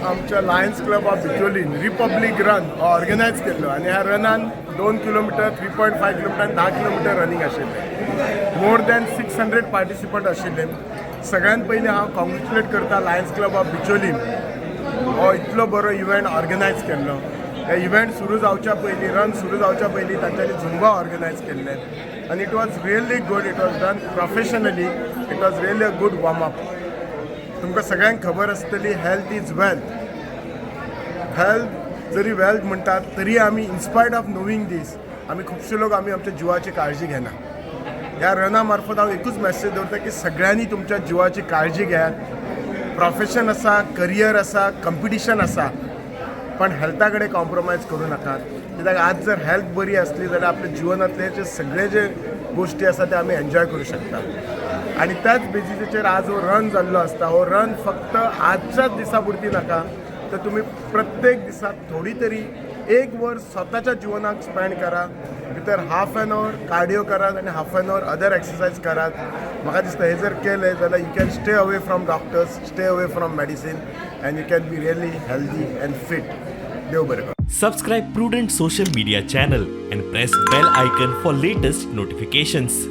आमच्या lions club of Bicholim republic run हो organise केल्लो आनी ह्या रनान 2 किलोमिटर, 3.5 किलोमिटर आनी 10 किलोमिटर रनींग आशिल्लें. More than 600 participant आशिल्ले. सगळ्यात पयलीं हांव कॉंग्रेच्युलेट करता लायन्स क्लब ऑफ बिचोलीम, हो इतलो बरो इव्हेंट ऑर्गनायज केल्लो. हे इव्हेंट सुरू जावच्या पयलीं, रन सुरू जावच्या पयलीं तांच्यांनी झुंबा ऑर्गनायज केल्ले आनी it was really good. It was done professionally. It was really a good warm up. तुमकां सगळ्यांक खबर आसतली, health is wealth. Health zari wealth म्हणटात तरी आमी, in spite of knowing this, आमी खुबशे लोक आमी आमच्या जिवाची काळजी घेना. ह्या रना मार्फत हांव एकूच मॅसेज दवरता की सगळ्यांनी तुमच्या जिवाची काळजी घेयात. प्रोफेशन आसा, करियर आसा, कंपिटिशन आसा, पण हेल्था कडेन कॉम्प्रोमायज करूं नाकात, कित्याक आज जर हेल्थ बरी आसली जाल्यार आपल्या जिवनांतले जे सगळे जे गोश्टी आसा ते आमी एन्जॉय करूं शकता. आनी त्याच बेजिसाचेर आज हो रन जाल्लो आसता. हो रन फक्त आजच्याच दिसा पुरती नाका, तर तुमी प्रत्येक दिसा थोडी तरी एक वर स्वताच्या जिवनाक स्पेंड करा. भितर हाफ एन our cardio करात आनी half an hour other exercise करात. म्हाका दिसता हे जर केलें जाल्यार you can stay away from doctors, stay away from medicine and you can be really healthy and fit. देव बरें करूं. Subscribe Prudent Social Media channel and press bell icon for latest notifications.